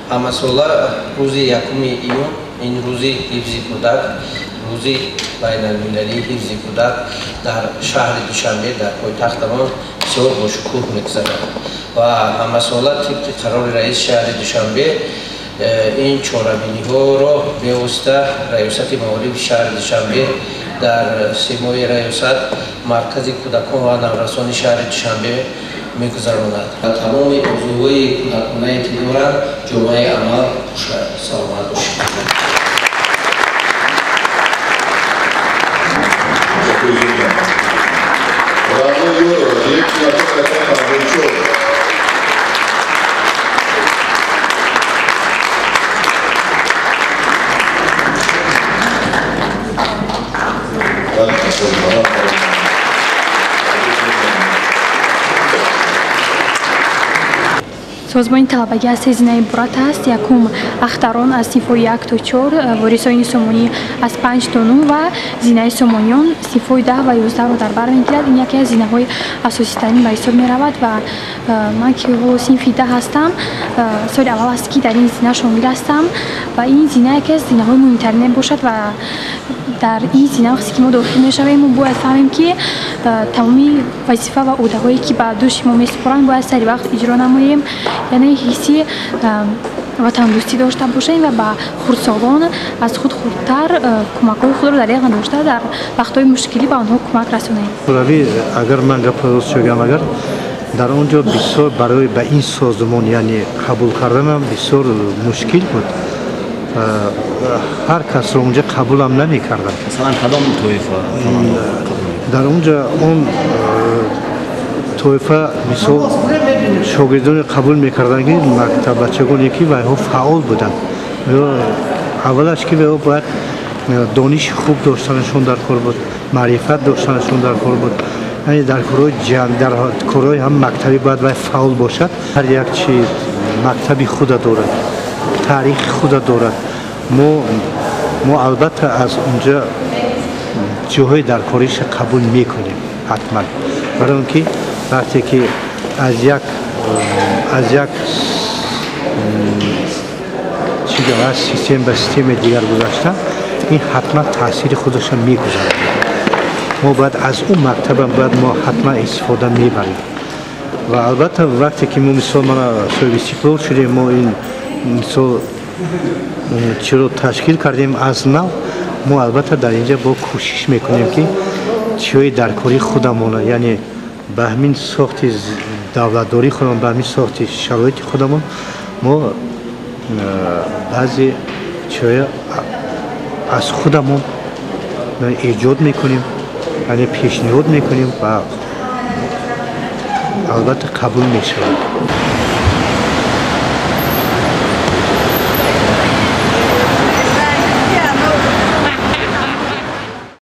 Ҳамасола рӯзи 1 июн ин рӯзи ҳифзи кӯдак, рӯзи байналмилалии ҳифзи кӯдак дар шаҳри Душанбе, дар пойтахтамон бисёр бошукӯҳ мегузарад ва ҳамасола тибқи қарори раиси шаҳри Душанбе ин чорабиниҳоро бевосита раёсати маорифи шаҳри Душанбе дар симои раёсат маркази кӯдакон ва наврасони шаҳри Душанбе мегузаронад. Тамоми орзуҳои кӯдаконае ки доранд ҷомаи амал пӯшад. Саломат бошед. Созмони талабагӣ аз се зина иборат аст. Якум ахтарон аз синфҳои 1 то 4, ворисони сомонӣ аз 5 то 9 ва зинаи сомониён синфҳои 10 ва 11-ро дар бар мегирад. Ин яке аз зинаҳои асоситарин ба ҳисоб меравад ва ман ки ҳоло синфи 10 ҳастам, соли аввал аст ки дар ин зина шомил ҳастам ва ин зина яке аз зинаҳои муҳимтарин мебошад ва дар ин зина вақте ки мо дохил мешавем, мо бояд фаҳмем ки тамоми вазифа ва ӯҳдаҳое ки ба дӯши мо месупоранд бояд сари вақт иҷро намоем, яъне ҳисси ватандӯстӣ дошта бошем ва ба хурдсолон аз худ хурдтар кӯмакҳои худро дареғ надошта дар вақтҳои мушкилӣ ба онҳо кӯмак расонем. Шӯравӣ, агар ман гапро рост гӯям, агар дар он ҷо бисёр барои ба ин созмон, яъне қабул карданам бисёр мушкил буд. Ҳар касро онҷо қабулам намекардам. Масалан, кадом тоифа? Дар онҷо он тоифа мисол шогирдоне қабул мекарданд ки мактаббачагоне ки вайҳо фаъол буданд. Аввалаш ки вайҳо бояд дониши хуб доштанашон дар кор буд, маърифат доштанашон дар кор буд. Яъне дар корҳои ҷамъ, дар корҳои ҳам мактабӣ бояд вай фаъол бошад. Ҳар як чиз мактаби худа дорад, таърихи худа дорад. Мо албатта аз онҷо ҷоҳои даркориша қабул мекунем ҳатман, барои он ки вақте ки аз як аз систем ба системи дигар гузашта, ин ҳатман таъсири худашро мегузарад. Мо бояд аз он мактабам бояд мо ҳатман истифода мебарем. Ва албатта вақте ки мо мисол мана соҳиби истиқлол шудем, мо ин мисол чиро ташкил кардем аз нав, мо албатта дар инҷа бо кӯшиш мекунем ки чиҳои даркории худамона, яъне ба ҳамин сохти давлатдории худамон, ба ҳамин сохти шароити худамон мо баъзе чиҳоя аз худамон эҷод мекунем, яъне пешниҳод мекунем ва албатта қабул мешавад.